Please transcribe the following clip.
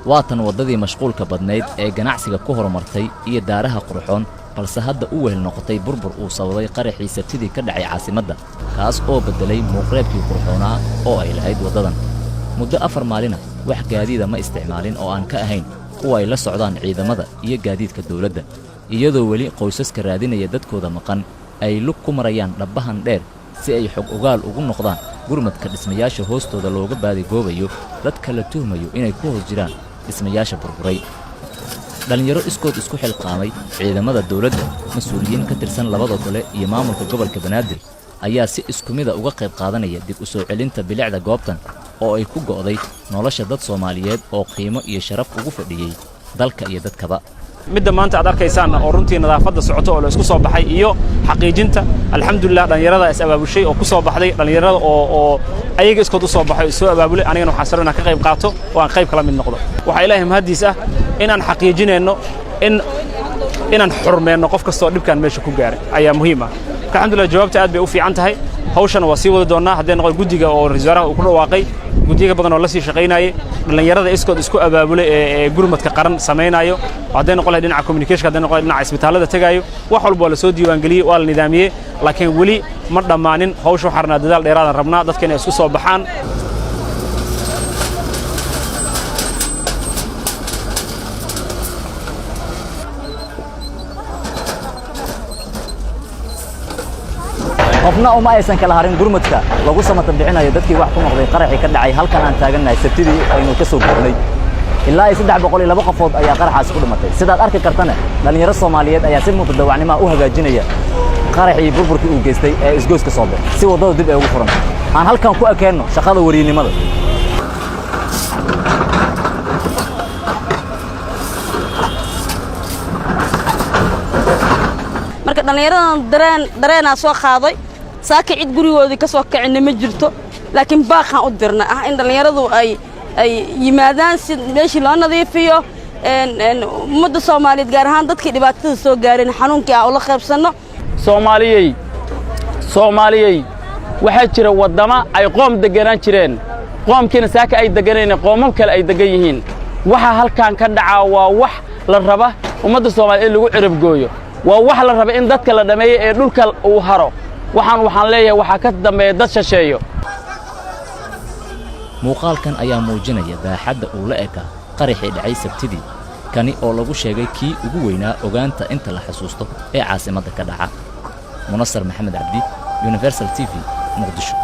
Waa tan waddadii mashquulka badnayd ee ganacsiga ku horumartay iyo daaraha qurxoon, balse hadda u wehel noqotay burbur uu sababay qaraxii Sabtidii ka dhacay caasimadda, kaas oo beddelay muuqreebkii qurxoonaa oo ay lahayd waddadan. Muddo 4 maalina wax gaadiida ma isticmaalin oo aan ka ahayn kuwa ay la socdaan ciidamada iyo gaadiidka dawladda, iyadoo weli qoysaska raadinaya dadkooda maqan ay lug ku marayaan dhabbahan dheer si ay xog ogaal ugu noqdaan gurmadka dhismayaasha hoostooda looga baadigoobayo dadka la tuhmayo inay ku hoos jiraan dhismayaasha burburay. Dhallinyaro iskood isku xilqaamay, ciidamada dawladda, mas-uuliyiin ka tirsan labada gole iyo maamulka gobolka Banaadir ayaa si isku mida uga qayb qaadanaya dib u soo celinta bilicda goobtan oo ay ku go'day nolosha dad Soomaaliyeed oo qiimo iyo sharaf ugu fadhiyey dalka iyo dadkaba. Midda maanta aad arkaysaan oo runtii nadaafadda socoto oo la isku soo baxay iyo xaqiijinta, alxamdulilah, dhallinyarada is abaabushay oo ku soo baxday, dhallinyarada oo ayaga iskood u soo baxay, soo abaabulay. Anigana waxaan saro inaan ka qayb qaato oo aan qayb kala mid noqdo. Waxaa Ilaahay mahaddiis ah inaan xaqiijinayno in inaan xurmeenno qof kastoo dhibkaan meesha ku gaaray ayaa muhiim ah. Marka alxamdulillah, jawaabta aad bay u fiican tahay. Hawshana waa sii wadi doonnaa hadday noqon guddiga oo ra-iisul wasaaraha uu ku dhawaaqay, guddiga badan oo la sii shaqaynayay, dhallinyarada iskood isku abaabulay ee gurmadka qaran samaynayo, hadday noqon lahayd dhinaca communication, hadday noqon lahayd dhinaca isbitaallada tegaayo. Wax walba waa la soo diiwaangeliyey, waa la nidaamiyey, laakiin weli ma dhammaanin hawsha. Waxaan rabnaa dadaal dheeraadan rabnaa dadka inay isku soo baxaan. Qofna uma aysan kala harin gurmadka lagu samata bixinayo dadkii wax ku noqday qaraxii ka dhacay halkan aan taagannahay Sabtidii aynu ka soo gudnay. Ilaa iyo 302 qofood ayaa qaraxaasi ku dhimatay. Sidaad arki kartana, dhallinyaro Soomaaliyeed ayaa si mutadawacnimaha u hagaajinaya qaraxii burburkii uu geystay ee isgoyska Soobe si waddada dib ay ugu furanto. Aan halkan ku ekeenno shaqada weriynimada. Marka dhallinyaradan dareen dareenaa soo qaaday. Saaka cid gurigoodii ka soo kicinna ma jirto, laakiin baaqaan u dirna ah in dhallinyaradu ay yimaadaan si meeshii loo nadiifiyo, ummadda Soomaaliyeed, gaar ahaan dadkii dhibaatada soo gaareen, xanuunkii aan ula qaybsanno. Soomaaliyey, Soomaaliyey, waxaa jira waddamo ay qoom degganaan jireen, qoomkiina saaka ay degganayn, qoomam kale ay deggan yihiin. Waxa halkan ka dhacaa waa wax la raba ummadda Soomaliya in lagu ciribgooyo, waa wax la raba in dadka la dhammeeyo ee dhulka uu haro. Waxaan leeyahay, waxaa ka dambeeya dad shisheeyo. Muuqaalkan ayaa muujinaya baaxadda uu la ekaa qaraxii dhacay Sabtidii, kani oo lagu sheegay kii ugu weynaa ogaanta inta la xusuusto ee caasimadda ka dhaca. Munasar Maxamed Cabdi, Universal TV, Muqdisho.